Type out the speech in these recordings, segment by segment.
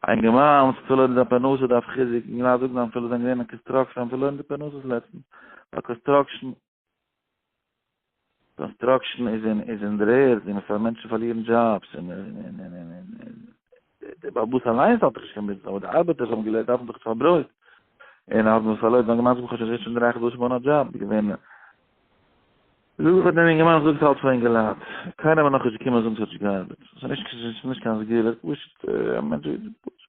א אינגערמאן וואס האט פארלוירן זיין פרנסה דארף חיזוק, אינגעלייט זאגן זיי האבן פארלוירן זענען געווען אין construction האבן פארלוירן די פרנסות לעצטנס, ווייל construction construction איז אין איז אין דער ערד און פאר מענטשן פארלירן דזשאבס און און און און און און דער בעל הבית אליינס האט דאך נישט קיין ביזנעס אבער די ארבעטערס האבן געלערנט דארפן דאך פאר ברויט און האבן פארלוירן זיין געמיינזאם כאטש ער זיצט שוין דריי חדשים אן א דזשאב געווען זאג איך פאר דעם אינגערמאן, איך זאג עס אלץ פאר אינגעלייט, קיינער איז מיר נאכנישט געקומען זאגן ס'האט נישט געארבעט, ס'איז נישט ס'איז נישט קיין סגולה, פשוט א מענטש ווי,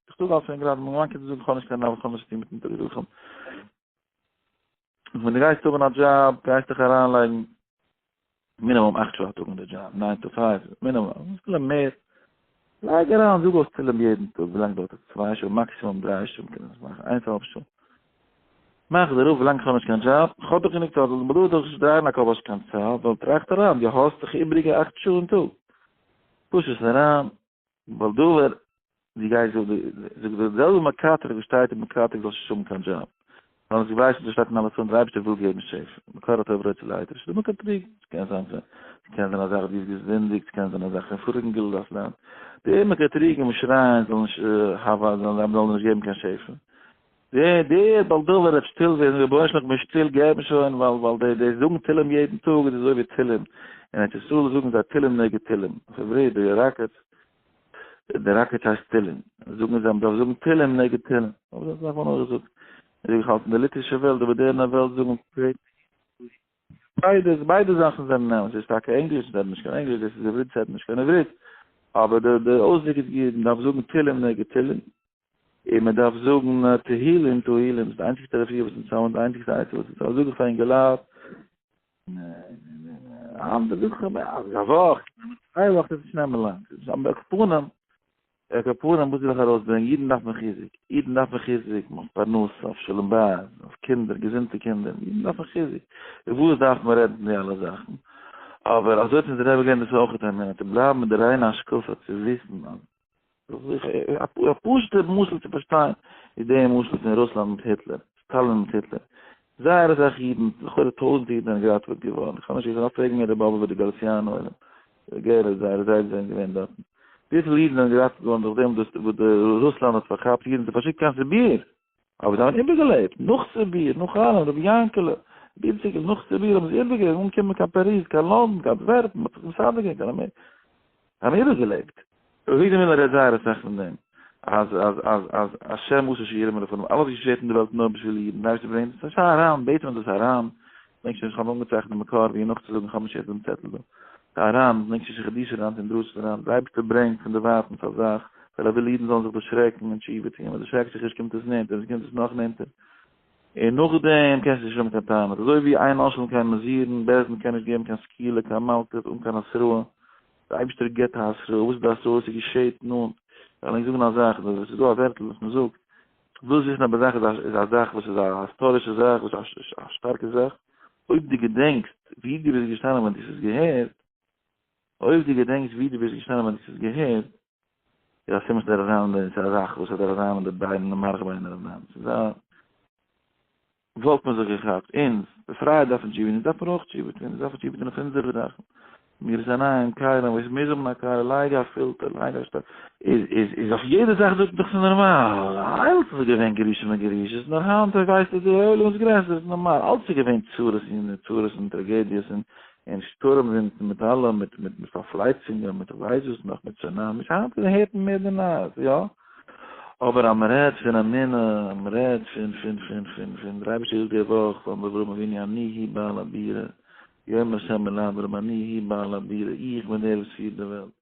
איך זאג אלץ פאר אינגעלייט, מיין קינדער זאגן איך האב נישט קיין נאוה, איך האב נישט צו טון מיטן טאג, זאג איך אים, ווען דו גייסט האבן א דזשאב, גייסט דיך אריינלייגן מינימום אכט שעה א טאג אין די דזשאב, nine to five, מינימום, אפילו מער, לייג אריין, זאג אויס תהלים יעדן טאג, ווילאנג דויערט עס? צוויי שעה, מאקסימום דריי שעה, מ'קען עס מאכן איינס אהאלב שעה. מאך דיר אפ ווילאנג כ'האב נישט קיין דזשאב, כ'האב דאך גענוג צייט, זאל מיר דא נישט דרייען א קאפ האסט קיין צייט, ווייל טראכט אריין, דו האסט דאך איבריגע אכט שעה אין טאג, push עס אריין, ווייל דא ווער דו גייסט זאג די זאג די זעלבע מקטרג וואס שטייט אין מקטרג זאלסט נישט האבן קיין דזשאב, ווייל אז דו ווייסט וואס שטייט אין אלע ספרים דער אייבערשטער וויל געבן שפע, מקור הטוב רוצה להיטיב, ס'איז דא מקטריגים, ס'קען זיין ס'קען זיין א זאך דו האסט געזינדיגט, ס'קען זיין א זאך פון פאריגן גלגול דארפסט לערנען, די מקטריגים וואס שרייען זאלן נישט הווה זאלן זאלן נישט געבן קיין שפע. דער דער בעל דבר וועט שטיל ווערן, רבונו של עולם איך בין שטיל געב מיר שוין, ווייל ווייל די די זאגן תהלים יעדן טאג איז אזוי ווי תהלים, אין ארץ ישראל זאגן זיי תהלים נגד תהלים, אויף עברית די rocket, די rocket הייסט תהלים, זאגן זיי מ'דארף זאגן תהלים נגד תהלים, אבער דאס דארף מען אויך זאגן, איך האלט אין די ליטווישע וועלט, די מאדערנע וועלט זאגן ביידע ביידע זאכן זענען אמת, ס'איז טאקע ענגליש, זיי רעדן נישט קיין ענגליש, דאס איז עברית, זיי רעדן נישט קיין עברית, אבער די די אויסדרוק איז גוט, מ'דארף זאגן תהלים נגד תהלים. און מען דארף זאגן תהילים תהילים, ס'איז די איינציגסטע רפואה וואס אונז האבן, די איינציגסטע עצה וואס אונז האבן, זאג איך פאר אינגעלייט, אנדערע זאג איך א וואך, צוויי וואכן, ס'וועט נישט נעמען לאנג, אבער על כל פנים, על כל פנים וואס וויל איך ארויסברענגען, אידן דארפן חיזוק, אידן דארפן חיזוק, אויף פרנסה, אויף שלום בית, אויף קינדער, געזונטע קינדער, אידן דארפן חיזוק, וואס דארף מען רעדן די אלע זאכן, אבער אזוי האט אונז דער רבי געלערנט דאס איז אויך אמונה, צו בלייבן מיט די ריינע השקפה, צו וויסן אז א פשוט'ע משל צו פארשטיין איז די משל פון רוסלאנד מיט היטלער, סטאלין מיט היטלער. זייער אסאך אידן, לכאורה טויזנטע אידן זענען געראטעוועט געווארן, איך האב נישט געזען, פרעגן מיר די באבובער די גאליציאנער עולם, די גערער, זייערע זיידעס זענען געווען דארטן. וויפיל אידן זענען געראטעוועט געווארן דורך דעם וואס די רוסלאנד האט פארכאפט אידן זיי פארשיקט קיין סיביר! אבער זיי האבן איבערגעלעבט, נאך סיביר, נאך אלעם, רבי יענקעלע, רבי איציקל, נאך סיביר האבן זיי איבערגעלעבט, אנגעקומען קיין פאריז, קיין לאנדאן, קיין אנטווערפן, מ'האט זיך מסדר געווען, קיין אמעריקע, זיי האבן איבערגעלעבט. רבי אביגדור מילער רעדט זייער אסאך פון דעם, אז אז אז אז השם עשה שירים מלפנים, אלעס געשעט אין די וועלט נאר בשביל אידן, די אייבערשטער ברענגט עס אריין, בעט מען דאס אריין, געדענק שוין נישט, כ'האב אנגעצייכנט די מקור ווי נאכצוזאגן, כ'האב נישט יעצט דעם צעטל דא. די אריין, געדענק נישט חידושי אריין און דרשות אריין, די אייבערשטער ברענגט פון דערווייטנס א זאך, ווייל ער וויל אידן זאלן זיך דערשרעקן און תשובה טון, ווען דערשרעקט זיך נישט קומט עס נענטער, און עס קומט עס נאך נענטער, און נאכדעם קענסטו נישט האבן קיין טענות, אזוי ווי אין עונשין כן מזהירין, בית דין קען נישט געבן קיין סקילה, קיין מלקות, אן קיין התראה, די אייבערשטער גיבט א התראה, וואס איז די התראה? ס'געשעט נאנט, כ'וועל ענק זאגן א זאך, עס איז דא א ווערטל וואס מ'זאגט, ווילסט וויסן אויב א זאך איז א זאך וואס איז א היסטארישע זאך, וואס איז א שטארקע זאך, אויב דו געדענקסט ווי דו ביסט געשטאנען ווען דו האסט עס געהערט, אויב דו געדענקסט ווי דו ביסט געשטאנען ווען דו האסט עס געהערט, איז א סימן ס'וועט אריין אין די, ס'איז א זאך וואס וועט אריין אין די ביינער, אין די מארך ביינער אויף דיין, ס'איז א, וואלט מען זיך געכאפט, אונז, די פרייע דארפן תשובה, אונז דארף מיר אויך תשובה טון, אונז דארפן תשובה טון אויף אונזערע זאכן, מיר זענען כלים וואס מוז האבן א כלי, לייג א פילטער, לייג א שטאק, איז איז איז אויף יעדע זאך זאגט מען דאך ס'איז נארמאל, אלץ איז געווען גירושים און גירושות, נאר היינט ווייסט די עולם איז גרעסער, ס'איז נארמאל, אלץ איז געווען צרות און צרות און טראגעדיעס און און שטורעם ווינטן מיט אלעם, מיט מיט מיט פארפלייצונגען, מיט ווייס וואס נאך, מיט צונאמיס, היינט הערט מען מער די נייעס, יא? אבער אז מ'רעדט פון אמונה, אז מ'רעדט פון פון פון פון פון דער אייבערשטער זאגט די וואך פאר אברהם אבינו אני הוא בעל הבירה, יאמר השם אל אברהם אני הוא בעל הבירה, איך בין דער וואס פירט די וועלט.